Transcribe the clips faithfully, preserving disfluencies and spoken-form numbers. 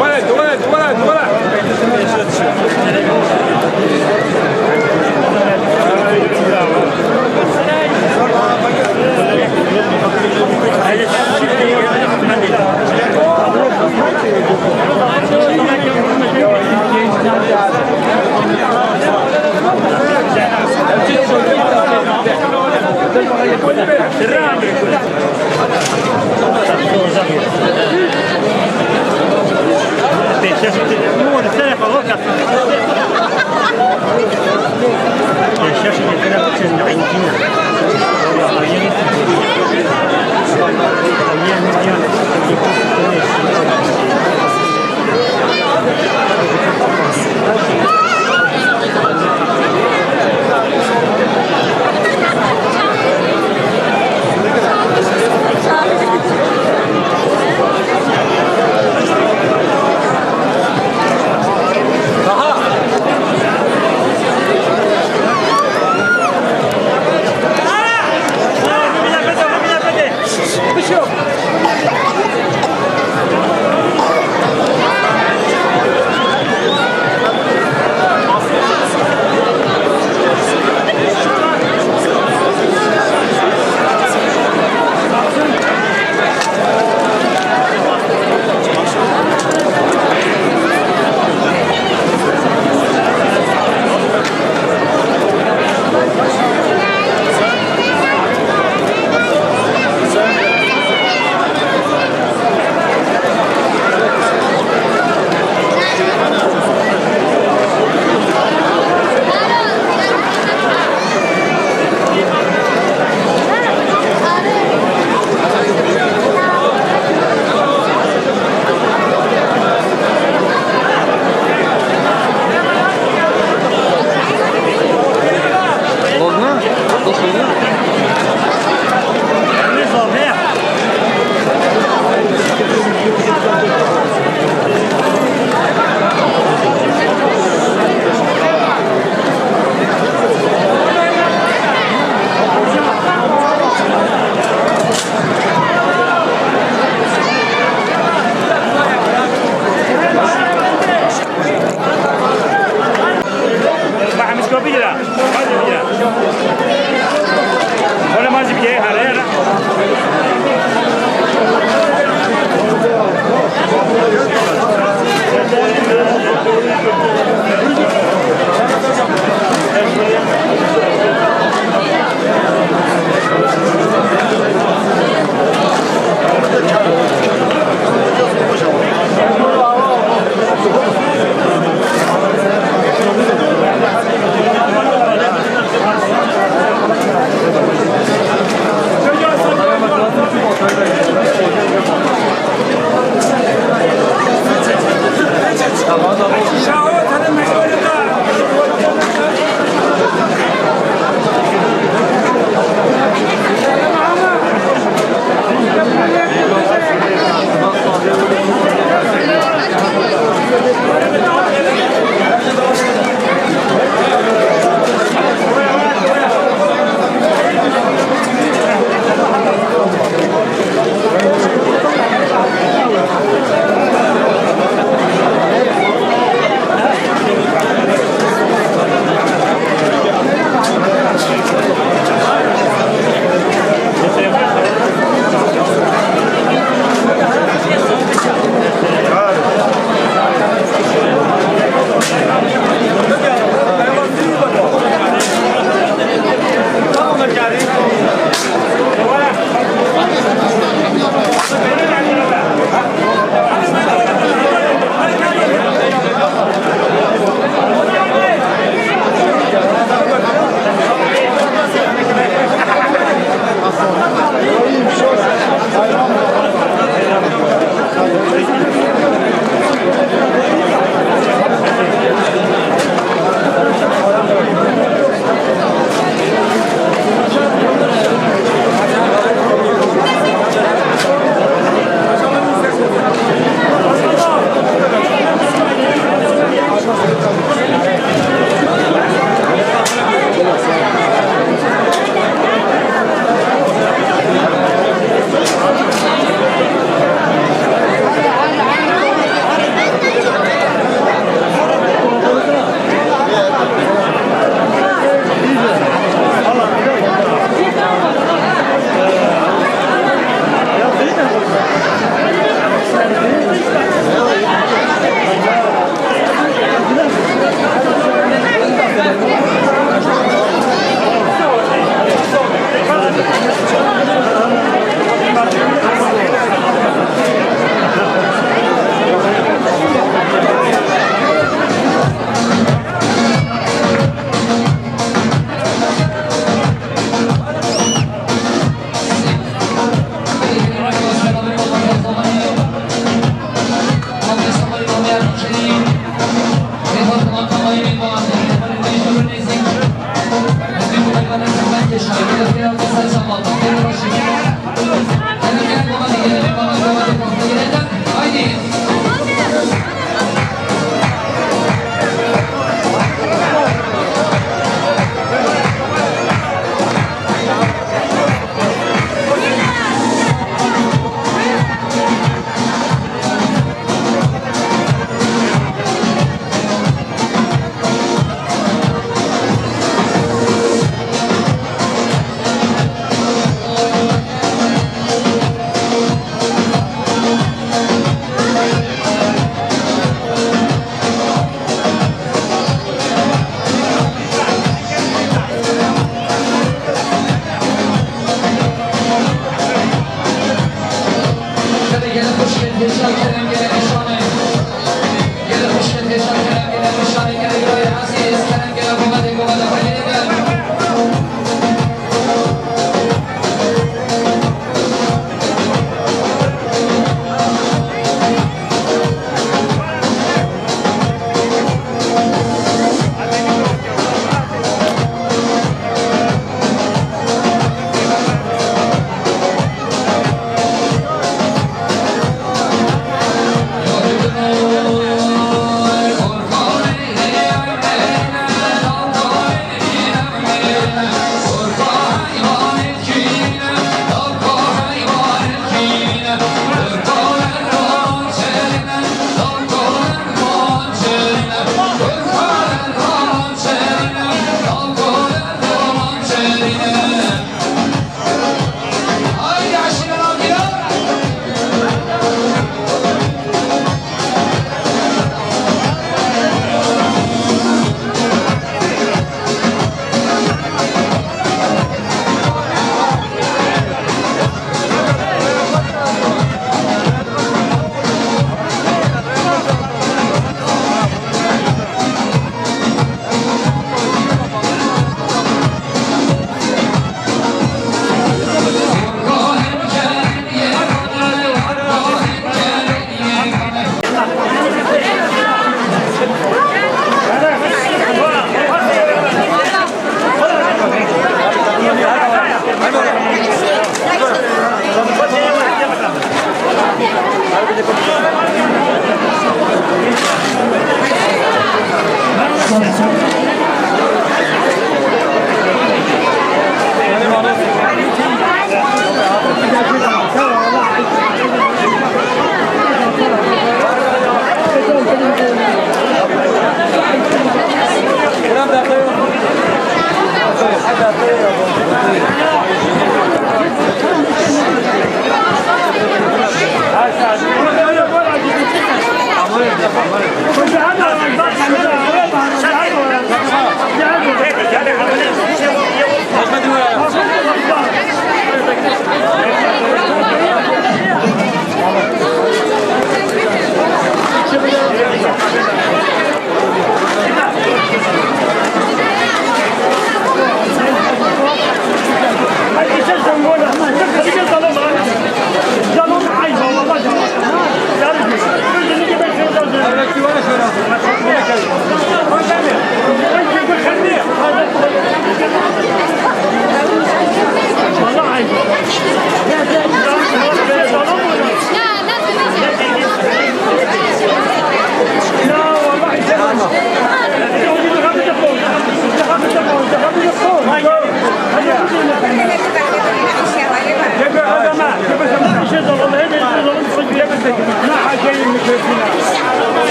ولد، ولد، ولد، ولد.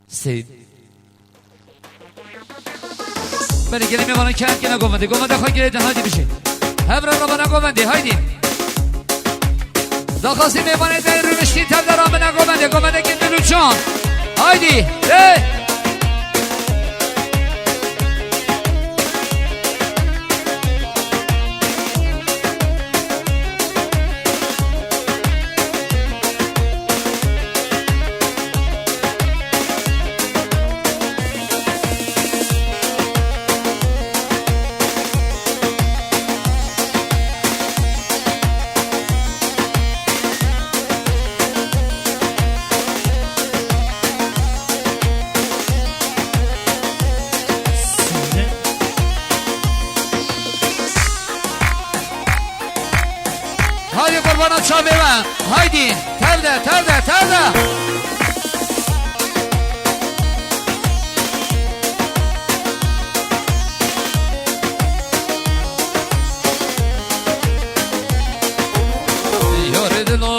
Seyîd. Belê, gelê mêvanan kerem kene govendê. Govenda xwe girêdin, haydî bijî. Hev re ravana govendê, haydî. Daxwazî mêvanê te rûniştî tev de rabine govendê. Govendekî dil û can. Haydî, rê. Haydi qurbana çavê we. Haydi. Tev de, tev de, tev de. Yarê dilo,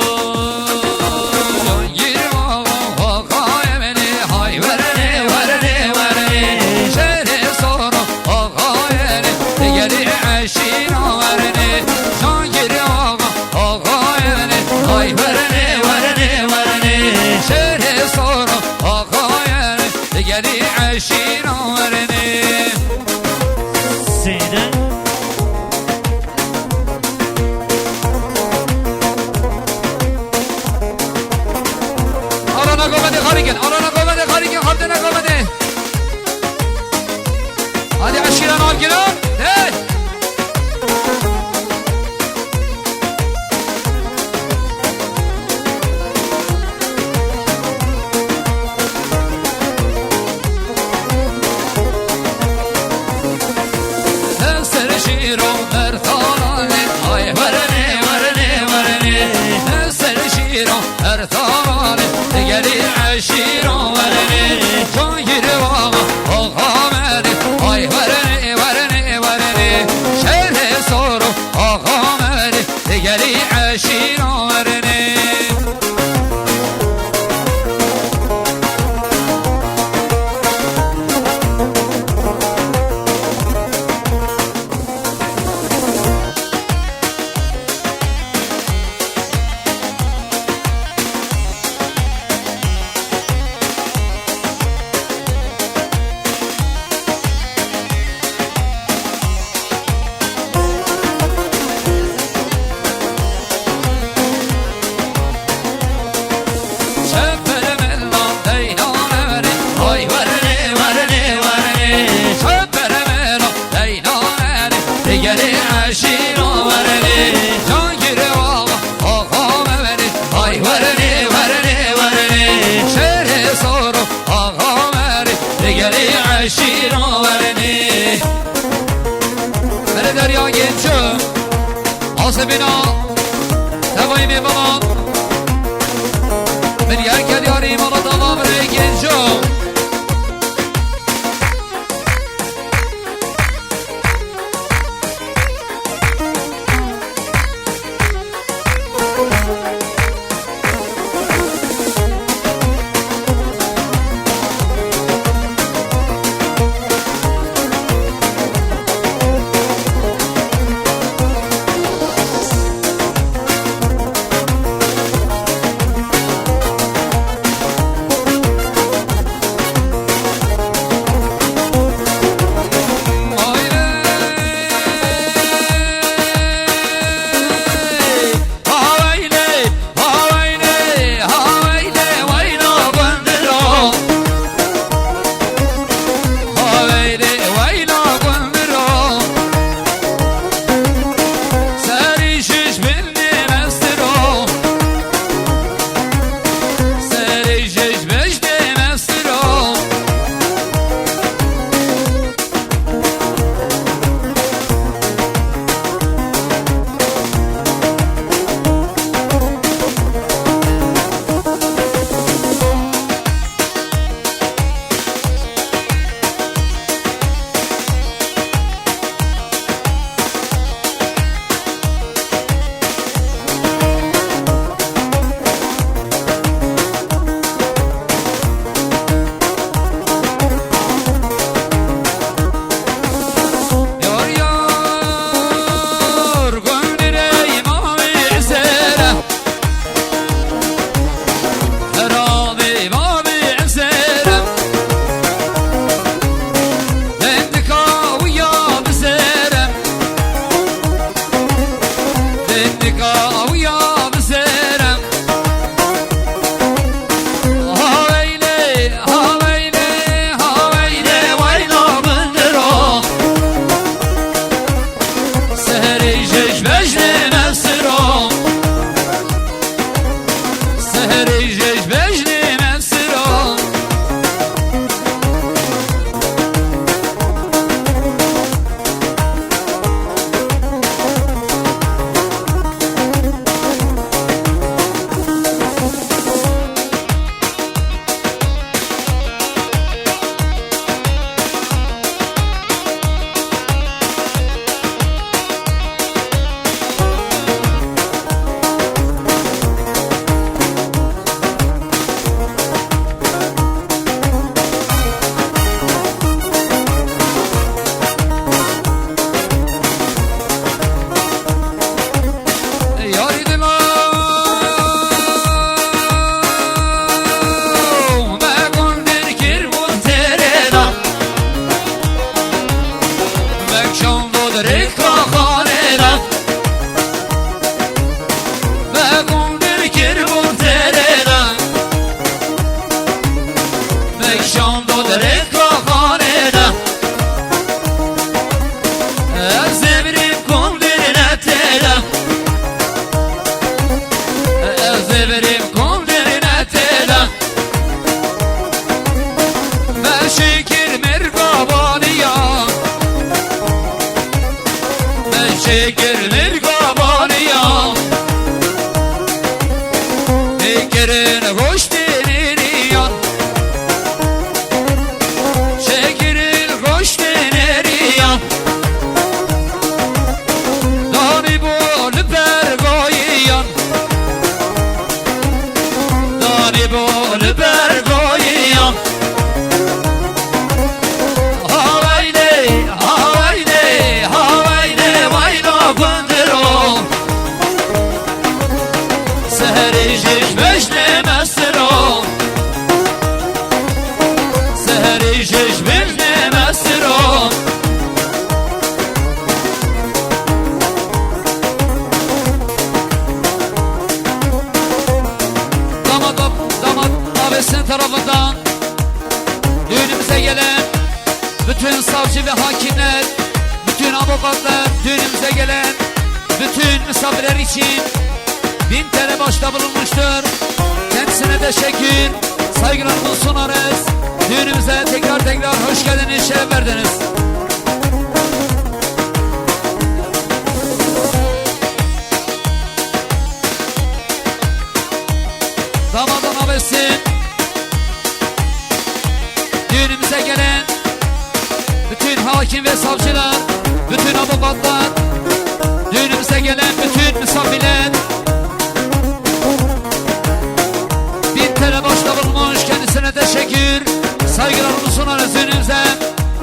Cangîr axa, axayê min ê, hay wernê, wernê, wernê. Şerê sor, axayê min ê, digerî eşîra wernê. Cangîr axa, axayê min ê, hay wernê, wernê, wernê. Şerê sor, axayê min ê, digerî eşîra wernê. Seyde. Arana govendê xarî kin, arana govendê xarî kin, xartêne govendê. Hadi eşîran al giran. Hey! Ser şîro mertanê, ay wernê, wernê, wernê. Ser şîro mertanê, digerî eşîro wernê. Cangîr axa, axa me dê, ay wernê, wernê, wernê. Şerê soro, axa me dê, digerî eşîra wernê. Eşîra wernê, Cangîrê axa, axa me wernê, ay wernê, wernê, wernê. Şêrê sor û axa me wernê, digerî eşîra wernê. Bere Derya Genco, Asebîna, tevayî mêvanan. Min yer ked yarî mala dava bere Genco. Damat, damat abisinin tarafından düğünümüze gelen bütün savcı ve hakimler, bütün Avukatlar düğünümüze gelen bütün misafirler için bin T L bağışta bulunmuştur. Kendisine teşekkür, saygılarımı sunarız. Düğünümüze tekrar tekrar hoş geldiniz, şeref verdiniz. Damadın abisi, düğünümüze gelen bütün hakim ve savcılar, bütün avukatlar, düğünümüze gelen bütün misafirler, bin T L bağışta bulunmuş, kendisine teşekkür, saygılarımı sunarız düğünümüze.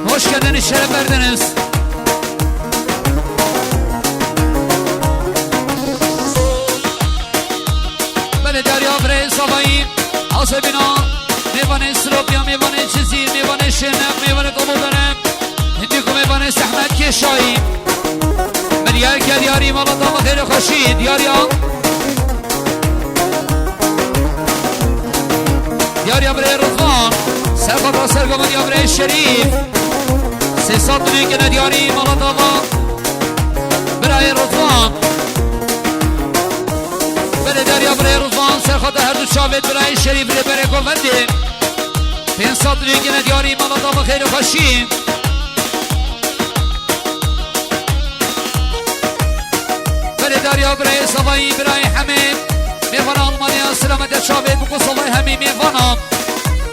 Hoş geldiniz, şeref verdiniz. Belê derya birê zavayî, azebîna, mêvanê Silopya, mêvanê Cizîr, mêvanê Şirnex, mêvanê Komodane, hindik û mêvanê zehmet kêşayî. Milyar ke diyarî mala dama xêr û xweşî, diyariya. Diyariya birê Rizvan, serxata sergovaniya birê Şerîf. Sê sed milyon gene diyarî mala dava birayê Rizvan. Belê dariya birê Rizvan, serxata her du çavêt birayê Şerîf rêberê govendê. Pênc sed milyon gene diyarî mala dava xêr û xweşî. Belê dariya birayê Savayî, birayê Hemê, mêvana Almanya, silamete çavê biko Savayî hemî mêvana.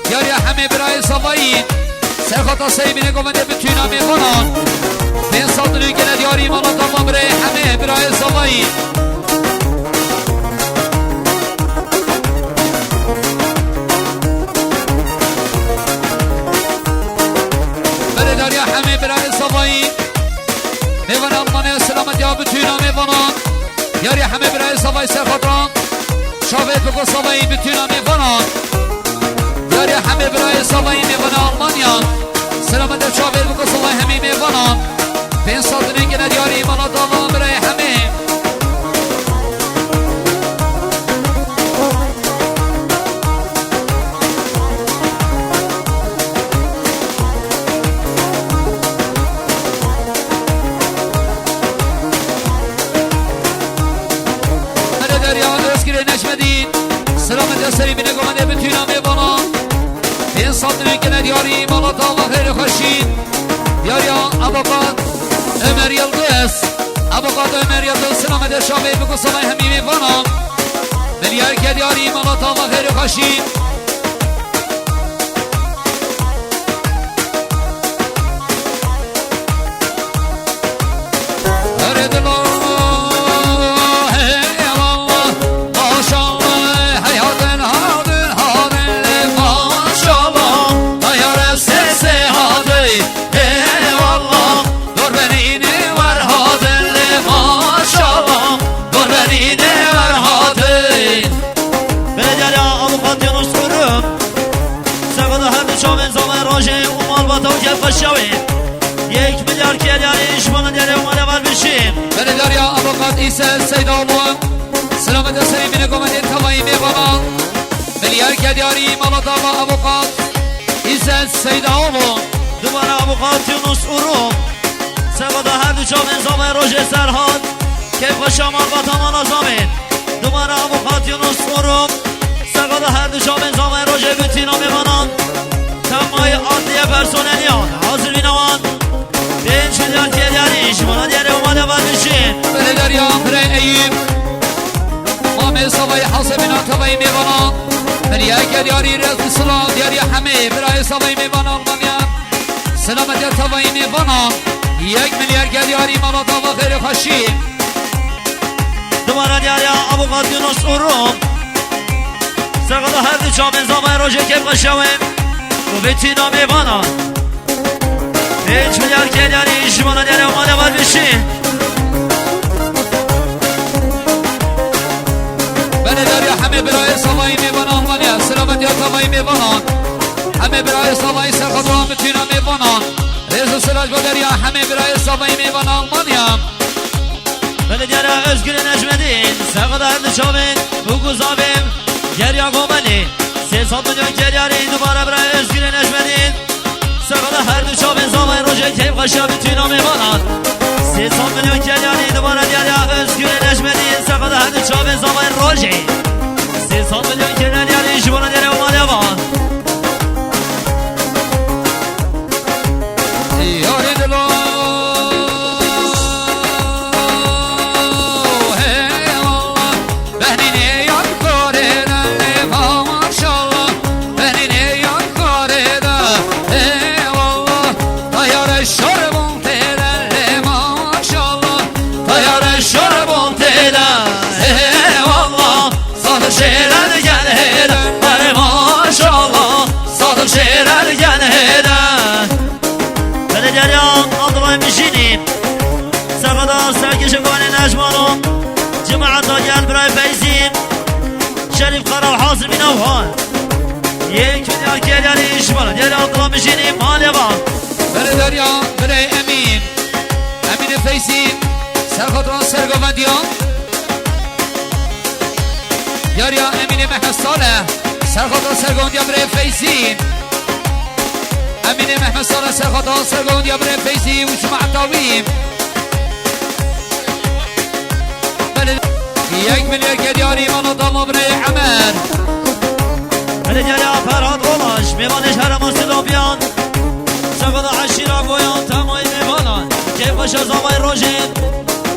Diyariya Hemê birayê Savayî, serxata Seybînê govendê bitûna mêvanan. Pênc sed milyon gene diyarî mala dava birayê Hemê, birayê Savayî. Belê dariya Hemê birayê Savayî. Mêvanê Almanya, selametiya bitûna mêvanan. Diyariya Hemê birayê Savayî serxata. Çavê biko Savayî bitûna mêvanan. Diyariya Hemê birayê Savayî mêvanê Almanya. Selamete çavê biko Savayî hemî mêvanan. Pênc sed milyon gene diyarî mala dava birayê Hemê. Hele derya Özgür'e Necmettin. Selamet ya serî bine govendê bitûna mêvana. Pênc sed milyon gene diyarî mala dava xêr û xweşî. Diyariya avukat Ömer Yıldız. Avukat Ömer Yıldız, selamete şavê biko Savayî hemî mêvana. Milyar ke diyarî mala dava xêr û xweşî. Her dilo, hey Allah, maşallah, hey hadin, hadin, hadin, maşallah, ayar sesi hadi, eyvallah. Dorbenî ne var hadin, maşallah. Dorbenî ne var hadin. Belediye avukat Yunus Kurum. Serxata her du çavên zavayê rojê û malbata û kefxweşiya wê. Yek milyar kêlyarî ji bona diyarê û malê wer bişîn. Belediye avukat İzzet Seydaoğlu. Selamete serî bine govendê tevayî mêvana. Milyar ke diyarî mala dava avukat İzzet Seydaoğlu. Dubare avukat Yunus Urum. Serxata her du çavên zavayê rojê Serhat. Keyfxweşa malbata mala zavên. Dubare avukat Yunus Urum. Serxata her du çavên zavayê rojê bitîna mêvanan. Temayê adliye personeliyan. Hazir bîne wan. Pênc milyar kêlyarî ji bona diyarê û malê wer bişîn. Belediye birayê Eyüp. Mamê Savayî hesebîna tevayî mêvana. Belediye diyarî rez û silav diyarî Hemê birayê Savayî mêvana Almanya. Selametiya tevayî mêvana. Yek milyar ke diyarî mala dava xêr û xweşî. Dubare diyariya avukat Yunus Urum. Serxata her du çavên zavayê rojê keyfxweşiya wê û bitîna mêvanan. Pênc milyar kêlyarî ji bona diyarê û malê wer bişîn. Belediye Hemê birayê Savayî mêvana Almanya. Selametiya tevayî mêvanan. Hemê birayê Savayî serxata bitîna mêvanan. Rêz û silav ji bo deriya Hemê birayê Savayî mêvana Almanya. Belediye Özgür Necmettin, serxata her du çavên û guzavên geriya Gomelî. Sê sed milyon kêlyarî dubare birayê Özgür Necmettin. Serxata Her du çavên zavayê rojê keyf xweşiya bütün amê vanan. Sê sed milyon kelyalî dubare diyariya Özgürê Necmedî, serxweda her du çavên zavayê rojê. Sê sed milyon kelyalî ji bona diyare û malê van. Yarê dilo, hey Allah. Behnînê yan xorê de, ê maşallah. Behnînê yan xorê de, ê wallah. Tayare şorbon tê de, ê maşallah. Tayare şorbon tê de, ê wallah. Sadık şeyler gel hele, ê maşallah. Sadık şeyler gel hele. Belediyariya Abdullah Mijînî, serxweda serkêşa guhanê Necmano, cemaeta gel birayê Feyzî, Şerîf Qara û hazir bîna wan. Yek milyar kelyalî ji bona diyariya Abdullah Mijînî malê va. Belediyariya birayê Emîn, Emînê Feyzî, serxweda sergovendiya. Diyariya Emînê Mehmet Saleh, serxweda sergovendiya birê Feyzî. Emînê Mehmet Saleh, serxweda sergovendiya birê Feyzî û cemaeta wî. Belê, yek milyar kelyalî mala dama birê Emer. Belê diyariya Ferhat Olaş, mêvanê ji herêma Silopiyan. Serxweda eşîra Goyan, temayî mêvanan. Keyf xweşa zavayê rojê.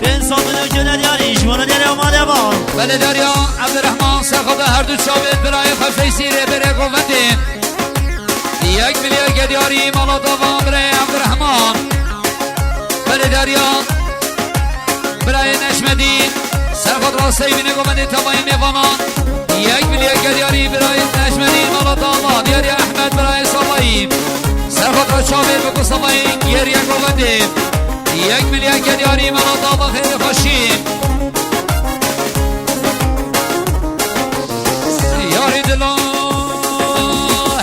Pênc sed milyon kelyalî ji bona diyariya malê va. Belediyariya Abdurrahman, serxweda her du çavên birayê xwe Feyzî rêberê govendê. Yek milyar kelyalî mala dava birayê Abdurrahman. Belediyariya birayê Necmedîn, serxweda seyvînê govendê temayî mêvanan. Yek milyar kelyalî birayê Necmedîn mala dava diyariya Ehmed birayê Savayî. Serxweda çavê biku Savayî geriye govendê. Yek milyar kelyalî mala dava xêrê xweşî. Yarî dila,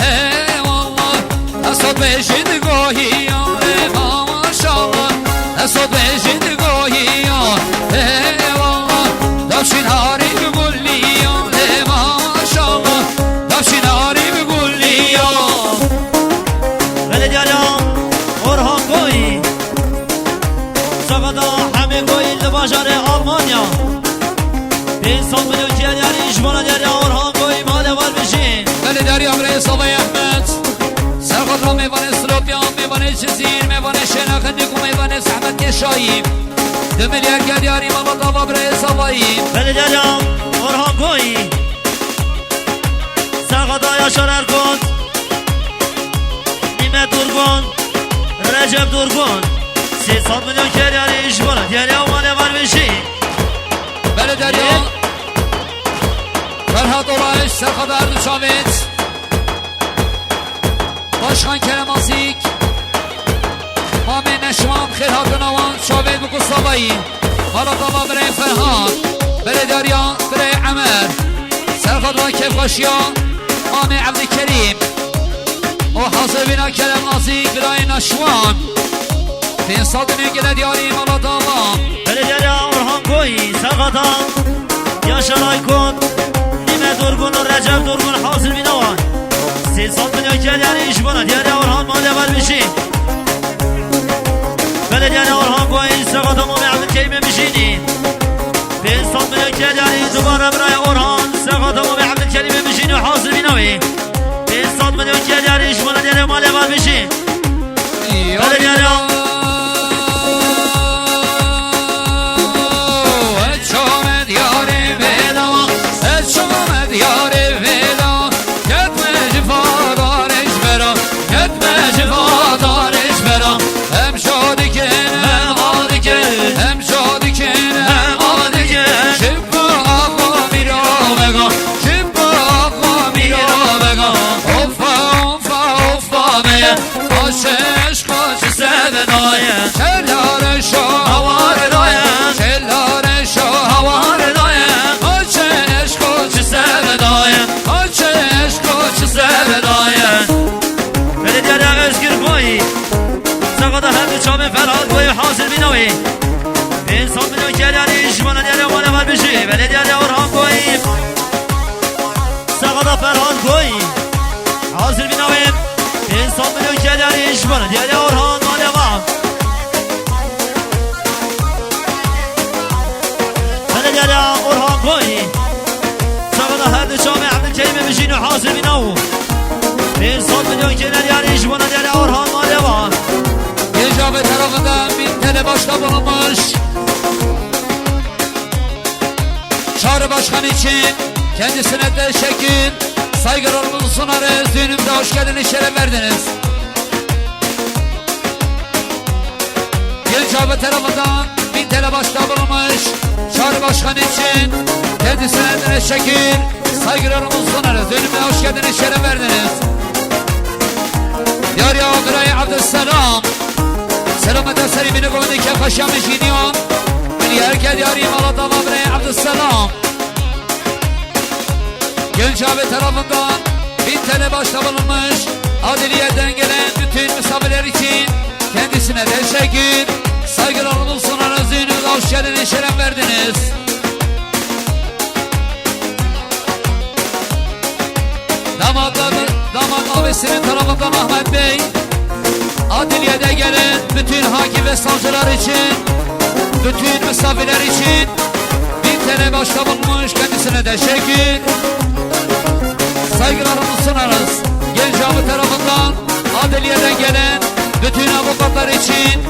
hey wallah. Esad bêjin gohiya, ê maşallah. Esad bêjin gohiya, ê wallah. Davşin harî gulliya, ê maşallah. Davşin harî gulliya. Belediyariya Orhan Goyî. Serxweda Hemê Goyî li bajarê Almanya. Pênc sed milyon kelyalî ji bona diyariya Orhan Goyî malê wan bijî. Belediyariya birayê Savayê Ehmed. Serxweda mêvanê Silopiyan, mêvanê Cizîr, mêvanê Şêna Xindik û mêvanê Zehmetkêşayî. Du milyar kelyalî mala dava birayê Savayî. Belediyariya Orhan Goyî. Serxweda Yaşar Erkut, Nîmet Durgun, Recep Durgun. Sê sed milyon kelyalî ji bona diyariya û malê wan bijî. Belediyariya Ferhat Olaş, serxweda her du çavêt. Başkan Kerem Azik, Mamê Neşwan, xêr hatina wan, çavê biku Savayî. Mala dava birê Ferhat, belediyariya birê Emer. Serxweda kêfxweşiya Mamê Evdîkerîm. O hazir bîna Kerem Azik, birayê Neşwan. Pênc sed milyon kelyalî mala dava. Belediyariya Orhan Koyî, serxweda Yaşar Aykut, Nîme Durgun û Recep Durgun hazir bîna wan. Sê sed milyon kelyalî ji bona diyariya Orhan malê wan bijî. Belediyariya Orhan Koyî, serxweda Mamê Evdîkerîmê Mijînî. Pênc sed milyon kelyalî dubare birayê Orhan, serxweda Mamê Evdîkerîmê Mijînî hazir bîna wî. Pênc sed milyon kelyalî ji bona diyariya malê wan bijî. Belediyariya. Çamed yarê vêda, çamed yarê vêda, ketme ji vadarê ji bera, ketme ji vadarê ji bera. Hem şadikin, hem adikin, hem şadikin, hem adikin. Şibba axa mîra vega, şibba axa mîra vega. Ofa, ofa, ofa veye, aşe eşqa çi sevdaye. Şelare şo hawar daye, şelare şo hawar daye. Aşe eşqa çi sevdaye, aşe eşqa çi sevdaye. Belediyariya Özgür Koyî, serxweda her du çavên Ferhat Koyî hazir bîna wî. Pênc sed milyon kelyalî ji bona diyariya malê wan bijî. Belediyariya Orhan Koyî. Serxweda Ferhat Koyî. Hazir bîna wê. Pênc Milyon Kedarî ji bo diyarê Orhan Maleva. Hele diyarê Orhan Koyî. Saxada her du çavê Abdülkerim'e bijîn û hazir bîna û. Pênc sed milyon Kedarî ji bo diyarê Orhan Maleva. Genca ve tarafından bin T L bağışta bulunmuş. Çağrı Başkan için kendisine teşekkür, saygılarımızı sunarız. Düğünümüze hoş geldiniz, şeref verdiniz. Genç abi tarafından bin T L bağışta bulunmuş Çağrı Başkan için kendisine teşekkür, saygılarımızı sunarız. Düğünümüze hoş geldiniz, şeref verdiniz. Diyarê birayê Abdülselam. Selamete serî bîne govendê kef xweşiya min jî niyan. Min yerke diyarî mala dava birayê Abdülselam. Genç abi tarafından bin T L bağışta bulunmuş Adiliye'den gelen bütün misafirler için kendisine teşekkür, saygılarımızı sunarız. Düğünümüze hoş geldiniz, şeref verdiniz. Damatlar, damat abisinin tarafından Ahmet Bey, Adiliye'de gelen bütün hakim ve savcılar için, bütün misafirler için bin T L bağışta bulunmuş, kendisine teşekkür. Saygılarımızı sunarız. Genç abi tarafından Adiliye'den gelen bütün avukatlar için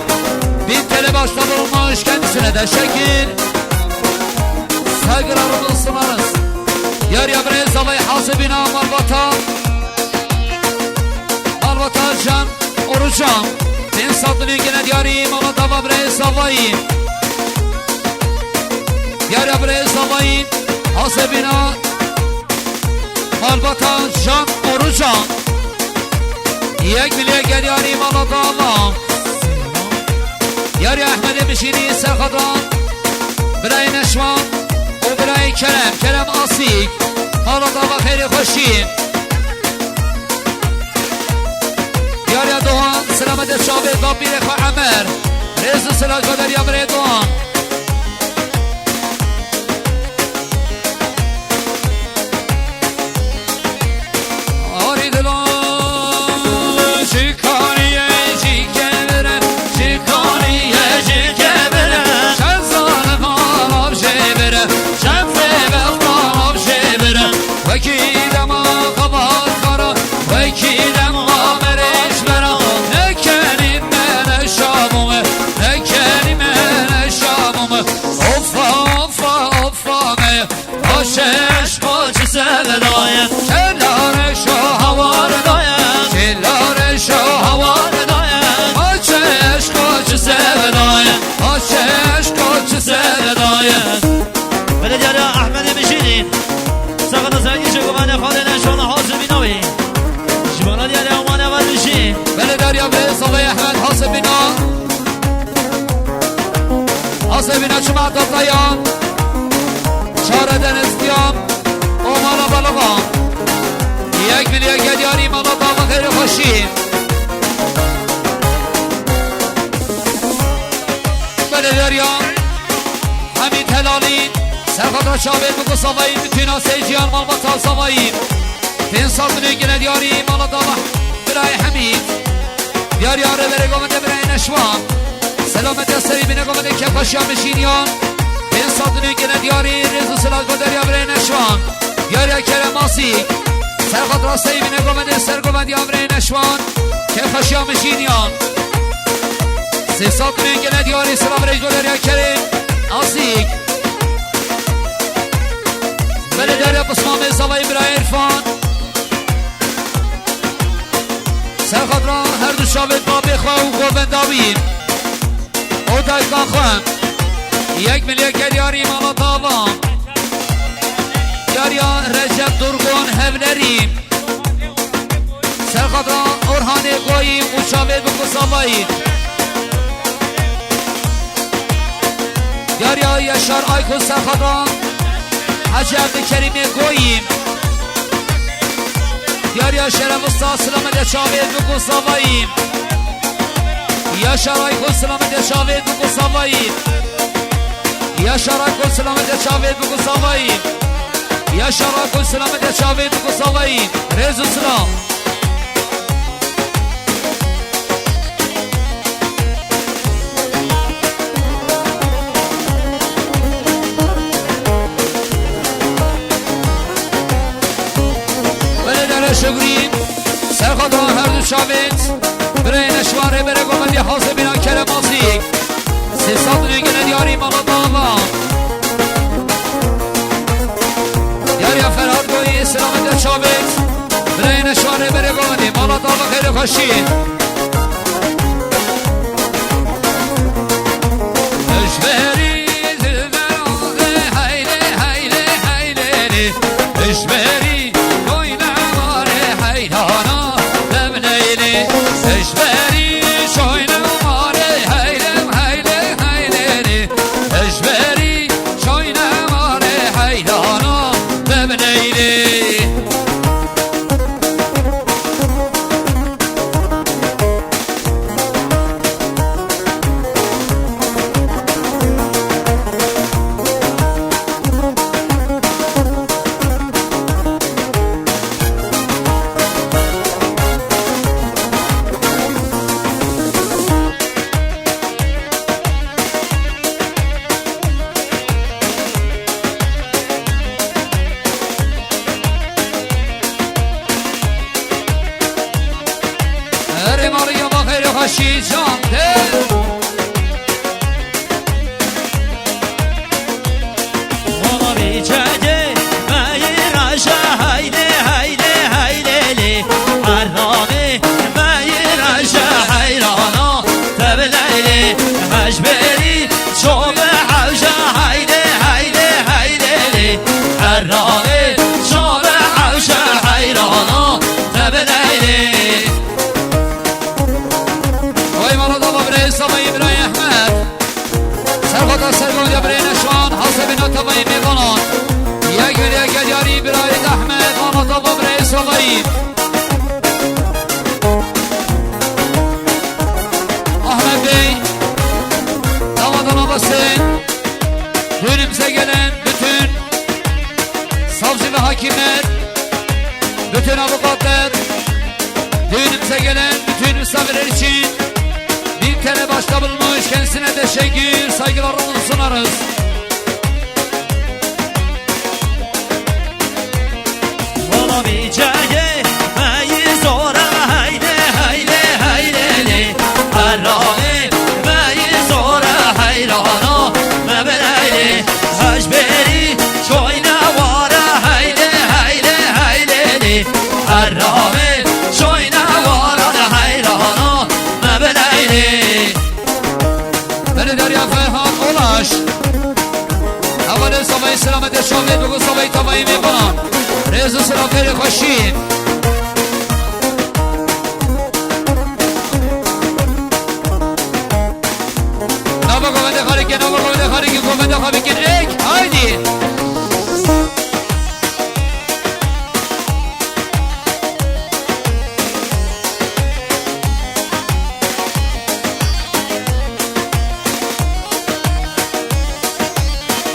bin T L bağışta bulunmuş, kendisine teşekkür. Saygılarımızı sunarız. Diyarê birayê zavayî hasibîna malbata. Malbata Can Orucan. Pênc sed milyon gene diyarî malbata va birayê zavayî. Diyarê birayê zavayî hasibîna malbata Can Orucan. Yek milyon gene diyarî malbata va. Diyarê Ehmedê Mişînî Serxadan, birayê Neşwan û birayê Kerem, Kerem Asîk, mala dava xêrê xweşî. Diyarê Doğan, selametê çavê bapîrê xwe Emer, rêz û silav ji bo diyarê birayê Doğan. Arî dilo ji kariye ji kevire, ji kariye ji kevire. Şezan manav jêbire, şezê bextanav jêbire. Wekî dema xebat kara, wekî dema merêj bera. Nekenî me neşabûme, nekenî me neşabûme. Ofa, ofa, ofa me. Aşeş koç sevdaye, çelare şo havardaye, çelare şo havardaye. Aşeş koç sevdaye, aşeş koç sevdaye. Belediye Ahmedê Mişînî, sakın zengî çekovane xalene şona hazır bîna wî. Ji bo diyarê Aman Evan Mişî. Belediye Bey Zavay Ahmed hazır bîna. Asebîna çima Tatlayan, Çare Denizliyan, o mala balaban. Yek milyon gene diyarî mala dava xêrê xweşî. Belediye Hemîd Helalî, Serxat Reçavê, Biko Savayî, bütün aseyciyan malbata Savayî. Pênc sed milyon gene diyarî mala dava birayê Hemîd. Diyarê rêberê govendê birayê Neşwan. Selametiya serî bîne govendê kefxweşiya mijîniyan. Pênc sed milyon gene diyarî rêz û silav ji bo diyarê birayê Neşwan. Diyarê Kerem Asîk. Serxat rasteyî bîne govendê sergovendiya birayê Neşwan. Kefxweşiya mijîniyan. Sê sed milyon gene diyarî silav rêz ji bo diyarê Kerem Asîk. Belediye Pismamê Zavayî birayê Îrfan. Serxatra her du çavê babê xwe û govenda wî û dayika xwe. Yek milyon gene diyarî mala dava. Diyariya Recep Durgun Hevlerî. Serxatra Orhanê Goyî û çavê Biko Savayî. Diyariya Yaşar Aykut Serxatra Hacı Abdülkerimê Goyî. Diyariya Şeref Usta, silametê çavê Biko Savayî. Yaşar Aykut, silametê çavê Biko Savayî. Yaşar Aykut, silametê çavê Biko Savayî. Yaşar Aykut, silametê çavê Biko Savayî. Rêz û silav. Gurî, serxata her du çavêt, birayê neşwa rêberê govendî Hazebîna Kerem Azîk. Sê sed nêgine diyarî mala dava. Diyariya Ferhad Goyî, selamet ya çavêt, birayê neşwa rêberê govendî mala dava xêrê xweşî. Ji berî dilbera de heylê, heylê, heylê lê. Ji berî koyne warê heylana demneylê. Ji berî koyne warê heylê, heylê, heylê lê. Ji berî koyne warê heylana demneylê. Erê malî ya xêrê xweşî can de. Mala bîçekê meyî raja heylê, heylê, heylê lê. Erramê meyî raja heyrana tevleylê. Hejberî çome hewja heylê, heylê, heylê lê. Erramê çome hewja heyrana tevleylê. Oy mala dava birayê Savayî, birayê Ehmed. Serxota sergodiya birayê Neşwan, hasebîna tevayî mêvanan. Yek wêrê yek diyarî birayê Ehmed, mala dava birayê Savayî. Ahmet Bey, damadana basın. Düğünümüze gelen bütün savcı ve hakimler, bütün avukatlar, düğünümüze gelen bütün misafirler için bin T L başta bulunmuş kendisine teşekkür, saygılarımızı sunarız. Wala bîçekê meyî zora heylê, heylê, heylê lê. Erramê meyî zora heyrana me bireylê. Hejberî çoyne wara heylê, heylê, heylê lê. Erramê çoyne wara heyrana me bireylê. Belê Derya Ferhat Olaş. Hevalê Savayî selametê şavê bigo Savayî tavayî mêvanan. Rêz û silav xêrê xweşî. Nava govendê xalîkê, nava govendê xalîkê, govendê xalîkê ek, haydî.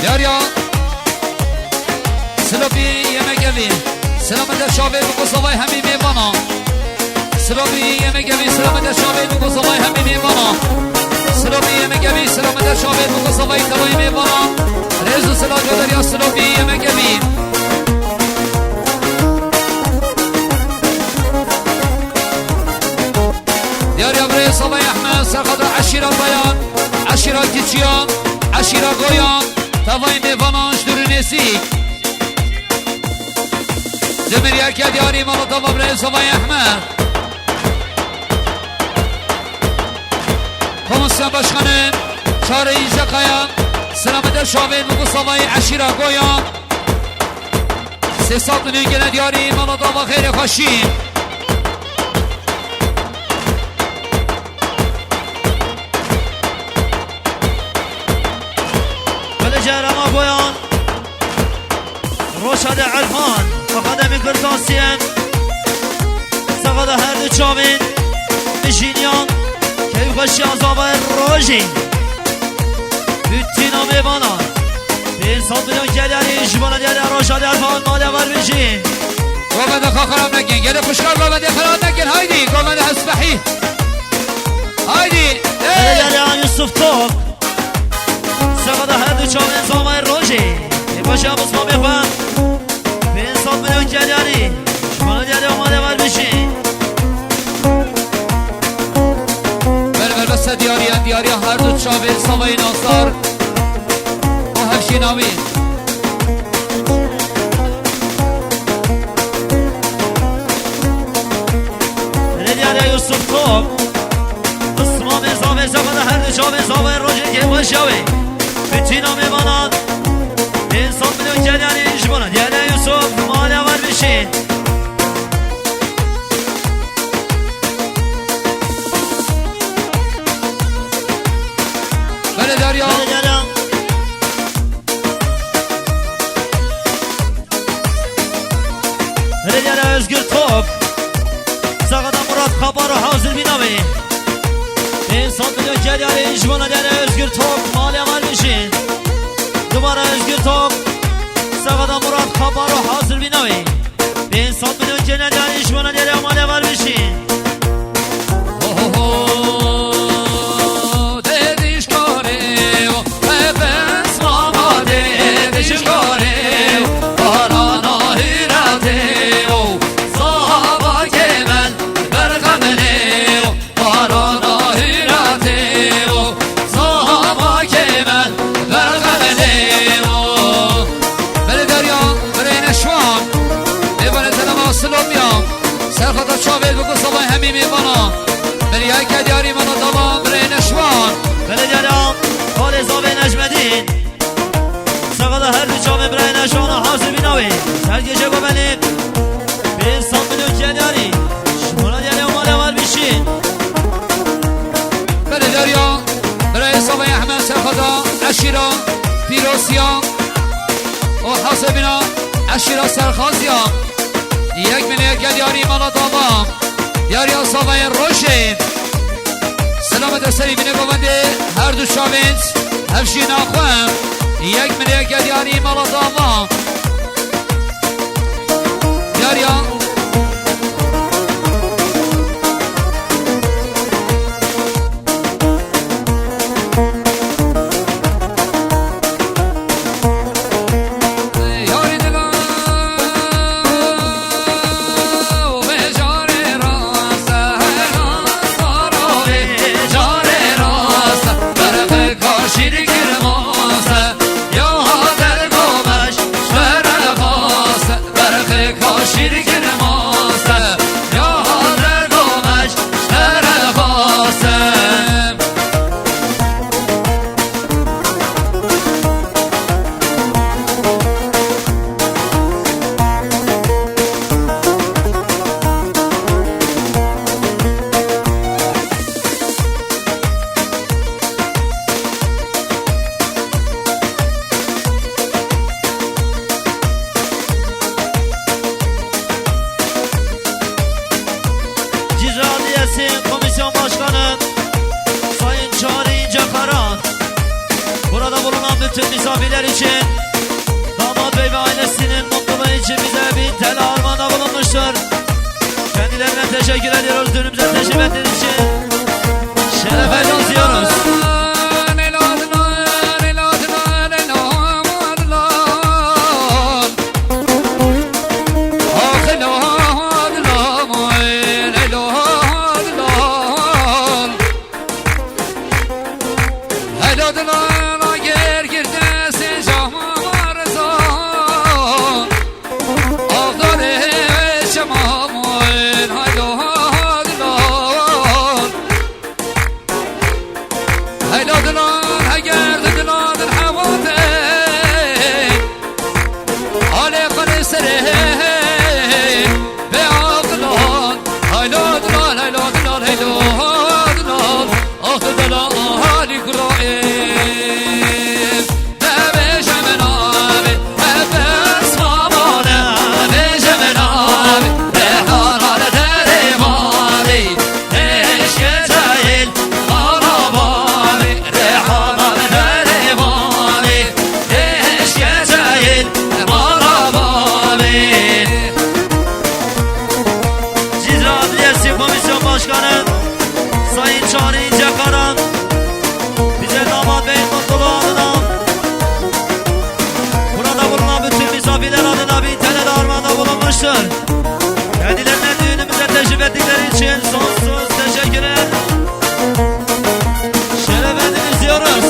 Derya. Silopî yemekevî. Selamete şavê bi Kosovay hemî mêvana. Silopî yemekevî. Selamete şavê bi Kosovay hemî mêvana. Silopî yemekevî. Selamete şavê bi Kosovay tevayî mêvana. Rêz û silav Derya Silopî yemekevî. Diyariya birê Savay Ehmed, serxada eşîra Bayan, eşîra Kiçiyan, eşîra Goyan, tavayî mêvanan ji dûr û nêzîk. Demir yeke diyarî mala tava birê Savay Ehmed. Komisyon Başkanı Çağrı İncekkaya, selamete şavê bi Savay eşîra Goyan. Sê sed milyon gene diyarî mala dava xêrê xweşî. Belê Cehrema Boyan, Roşa de Erfan, Faqa de Mîkirtasiyên. Saxa de her du çavên mijîniyan, keyfxweşiya zavayê rojê. Bütîna mêvanan, pênc sed milyon gelyarî ji bona diyarê roja dervan maliye ver bijî. Govende xwe xerab nekin, gelê xuşka govendê xerab nekin, haydî, govende hespehî. Haydî, ey! Gelyarî Yusuf Top. Saxa de her du çavên zavayê rojê. Ê baş ya bizmamê xwe. Pênc sed milyon gelyarî. Ji bona diyarê maliye Belediye Yusuf Top. Islamê zavê zava da her du çavê zavê rojê kê baş yawê. Bütün amê bana. Bin sed milyon gel yani iş bana. Diğer Yusuf, mali var bir şey. Belediye. Belediye. Rêdiyara Özgür Top. Saxada Murat Xaparo hazir bîna wê. Pênc sed milyon gel yarê ji bona diyara Özgür Top. Malê var bişîn. Dubara Özgür Top. Saxada Murat Xaparo hazir bîna wê. Pênc sed milyon gel yarê ji bona diyara malê var bişîn. Ho, ho, ho, dedişkarê o. Belê Derya, birayê Neşwan, êvanê Zelema Silomya, serxata çavê biku sabay hemî mêvana, Belê Yayke diyarî mana dava birayê Neşwan. Belê Derya, holê zavê Necmedîn. Saxada her du çavê birayê Neşwana hazir bîna wê. Sergêje Gomelê. Pênc sed milyon gel yarî. Ji bona diyarê Omara var bişîn. Belê Derya. Birayê Savayê Ehmed serxada eşîra Pîrosiya. O hazir bîna eşîra Serxaziya. Yek milyon gel yarî mala dava. Yariya Savayê Rojê. Selamet serî bîne govendê her du çavên hevşîna xwe. Yek milyon gel yarî mala dava. Yariya. Cizre Adliyesi Komisyon Başkanı Sayın Çağrı İncekara, burada bulunan bütün misafirler için damat bey ve ailesinin mutluluğu için bize bin T L armağanda bulunmuştur. Kendilerine teşekkür ediyoruz. Düğünümüze teşrif ettiğiniz için şerefe yazıyoruz. Cizre Adliyesi Komisyon Başkanı Sayın Çağrı İncekara bize damat beyin mutluluğu adına, burada bulunan bütün misafirler adına bin T L de armağanda bulunmuştur. Kendilerine düğünümüze teşrif ettikleri için sonsuz teşekkürler. Şeref ediniz diyoruz.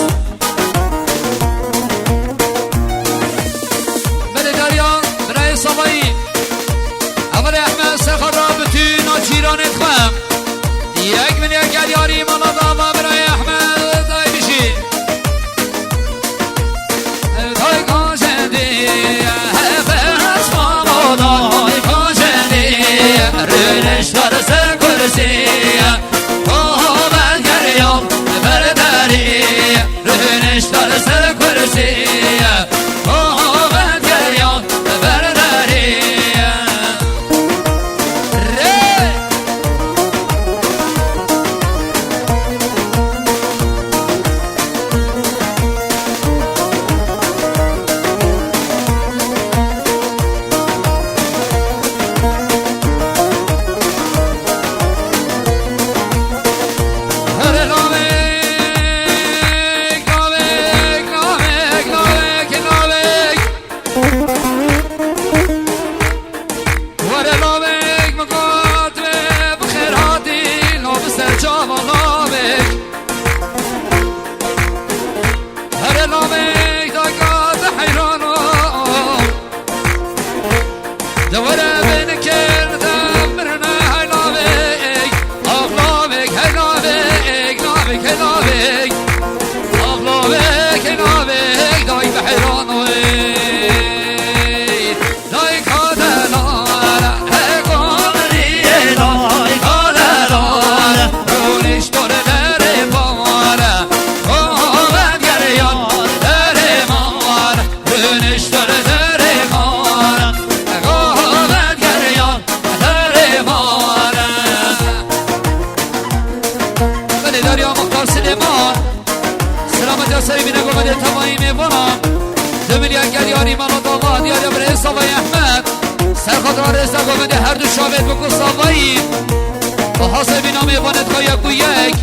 Gel yarî mala dava, diyarê birê Savayê Ehmed. Serxadra rêz de govendê her du çavê biku Savayî. Bi hasê bînamê vanet kaya ku yek.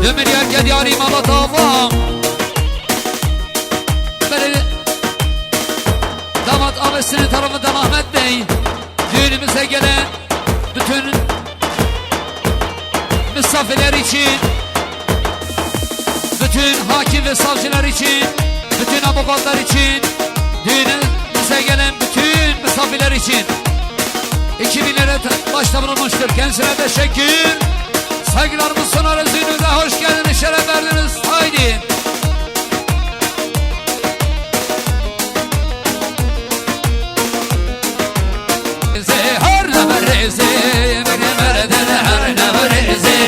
Du milyar gel yarî mala dava. Berê damat Ahmet Sine tarafından Ahmet Bey. Düğünümüze gelen bütün misafirler için, bütün hakim ve savcılar için, bütün avukatlar için, düğünümüze gelen bütün misafirler için iki bin lira ta-, başta bulunmuştur. Kendisine teşekkür, saygılarımı sunarız. Düğünümüze hoş geldiniz, şeref verdiniz. Haydi. Rêzê, her nebe rêzê, biri merdin her nebe rêzê,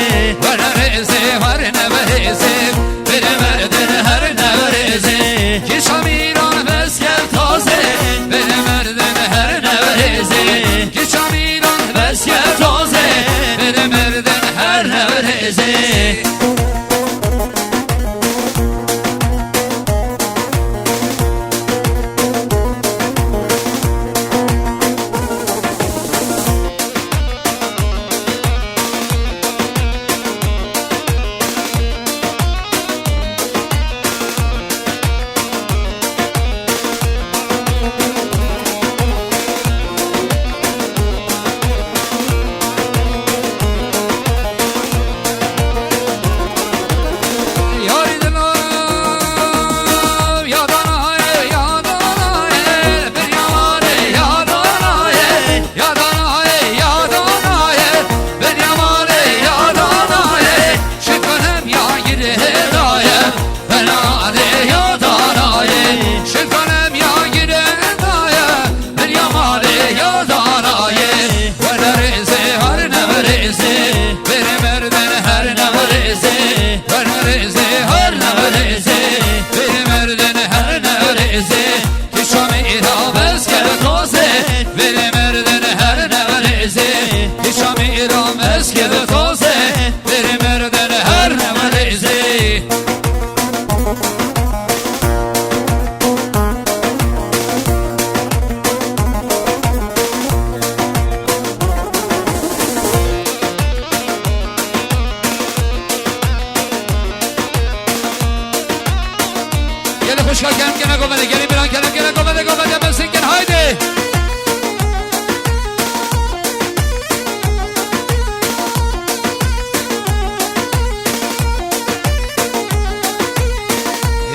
were rêzê, her nebe rêzê, biri merdin her nebe rêzê. Kîşa mîran veskef tazê, biri merdin her nebe rêzê. Kîşa mîran veskef tazê, biri merdin her nebe rêzê. Her ne rêzê, her ne rêzê, bêrê merdin her ne rêzê, her ne rêzê, her ne rêzê, bêrê merdin her ne rêzê. Kîşa mîra veskef tazê, bêrê merdin her ne rêzê. Kîşa mîra veskef tazê, bêrê merdin her ne rêzê. Gelin xwişka, kerem kene govende, gelin miran, kerem kene govende, govende, mesin kin, haydi.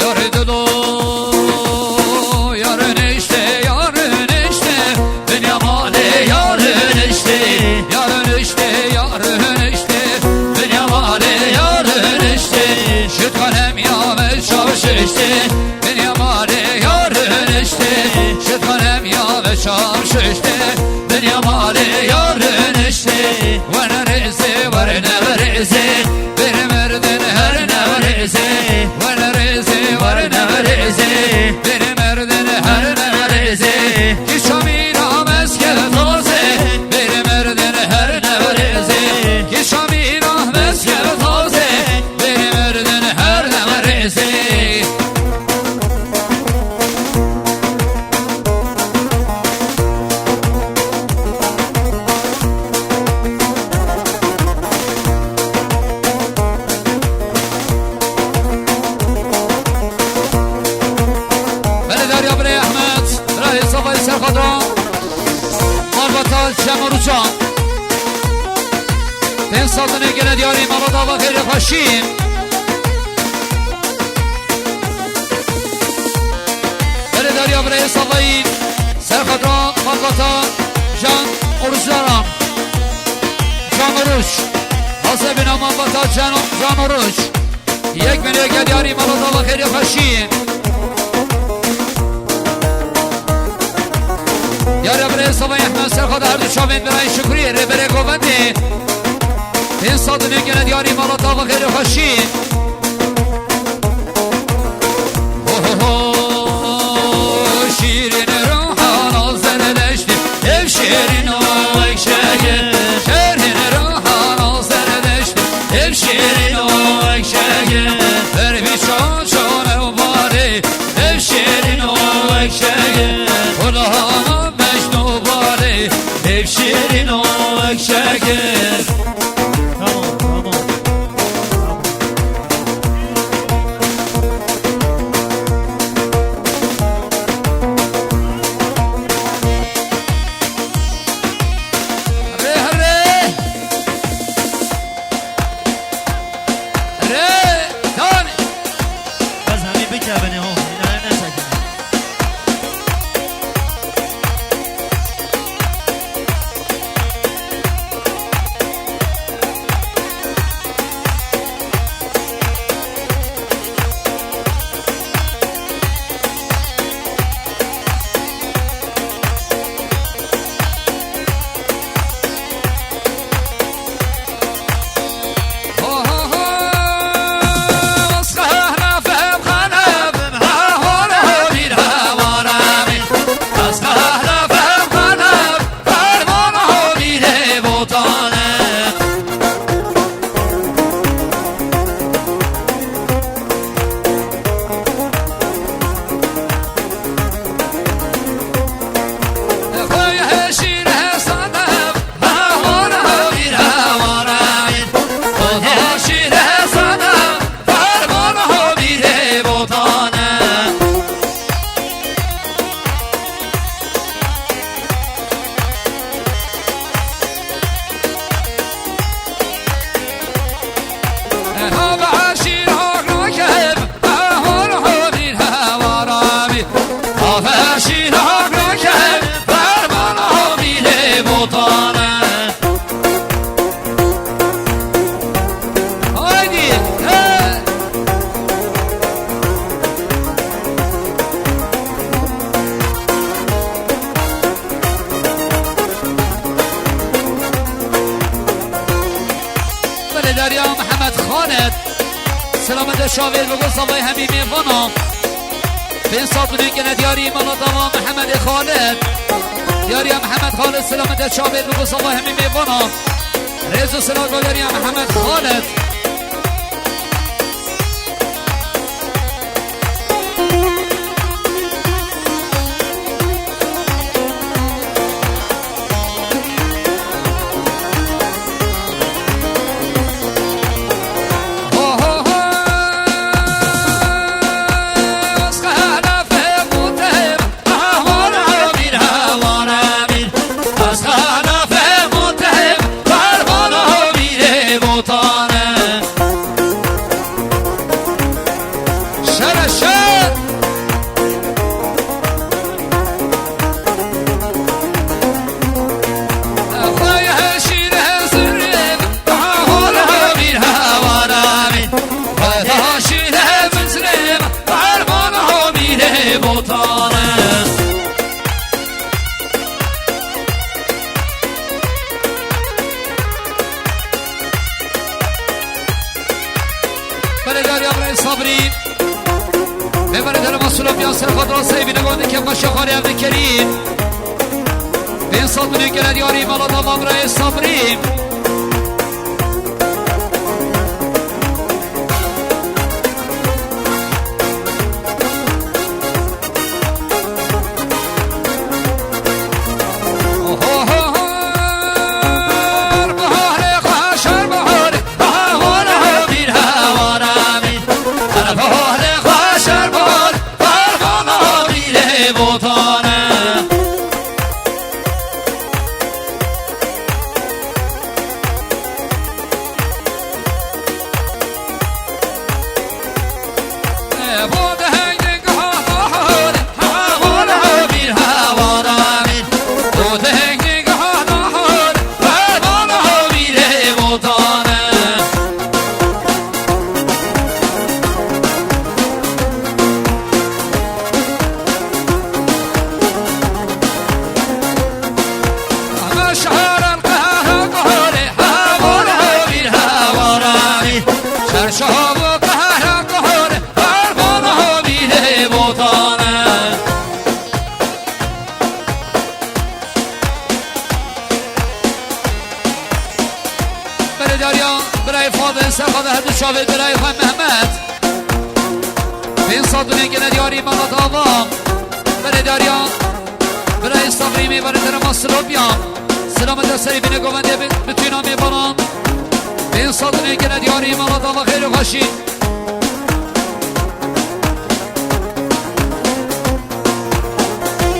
Yar dido, yar nişte, yar nişte, dinya malê yar nişte, yar nişte, yar nişte, dinya malê yar nişte, şit kanem ya ve çav şişte, dinya malê yar nişte, şit kanem ya ve çav şişte, dinya malê yar nişte, wene rêzê, werne rêzê, bêrê merdin her ne rêzê, wene rêzê, werne rêzê, bêrê merdin her ne rêzê. Kîşa mîra veskef tazê, bêrê merdin her ne rêzê. Kîşa mîra veskef tazê, bêrê merdin her ne rêzê. Beledariya Birê Ehmed, Birayê Savayê Serxadra, Malbata Çem Oruçan. Pênc sal dinê gele diyarî mala dava xêrê xweşî. Beledariya Birayê Savayî Serxadra, Malbata Can Oruçan. Can Oruç. Hasebîna Malbata Can, Can Oruç. Yek milyon gel yarî mala dava xêrê xweşî. Yar ya birê Savayê Ehmed Serxadra, her du çavên birayê Şukrî, rêberê govendê. Hên sal dinê gele diyarî mala dava xêrê xweşî. Ho, ho, ho, şîrîn ruhana zerdeştî, ev şîrîn o wek şeker. Şîrîn ruhana zerdeştî, ev şîrîn o wek şeker. Ber vî çaçan ew balê, ev şîrîn o wek şeker. Xulama mecnû barê, ev şêrîn o wek şekir. Tamam, tamam. Rê, rê. Rê, dan. Bes hemî bikevin ho, hîna nesekin. Haydi, he! Belê Derya Mihemed Xalid. Selamete çavêr bigo zavay hemî mêvana. Pênc sed û nîv kene diyarî mala dava Mihemedê Xalid. Diyariya Mihemed Xalid selamete çavêr bigo zavay hemî mêvana. Rêz û silav go diyariya Mihemed Xalid. Şere şer! Belê Derya Birayê Sabrî. Bê belê Derya Masûla Piyan ser xwe da seyvî negodin ke xweşe xwarê ev dikerî. Pênc sed milyon kere diyarî mala dava Birayê Sabrî. Beredariya birayê Fadil Serxade her du çavê birayê xwe Mehmet. Pênc sed û neh kene diyarî Mehmet Avam. Beledariya Birayê Sabrî mêvanê derema Silopya. Selamet serê bîne govendê bi-, bitûna mêvanan. Bên sazine gele diyarî mala dava xêr û xweşî.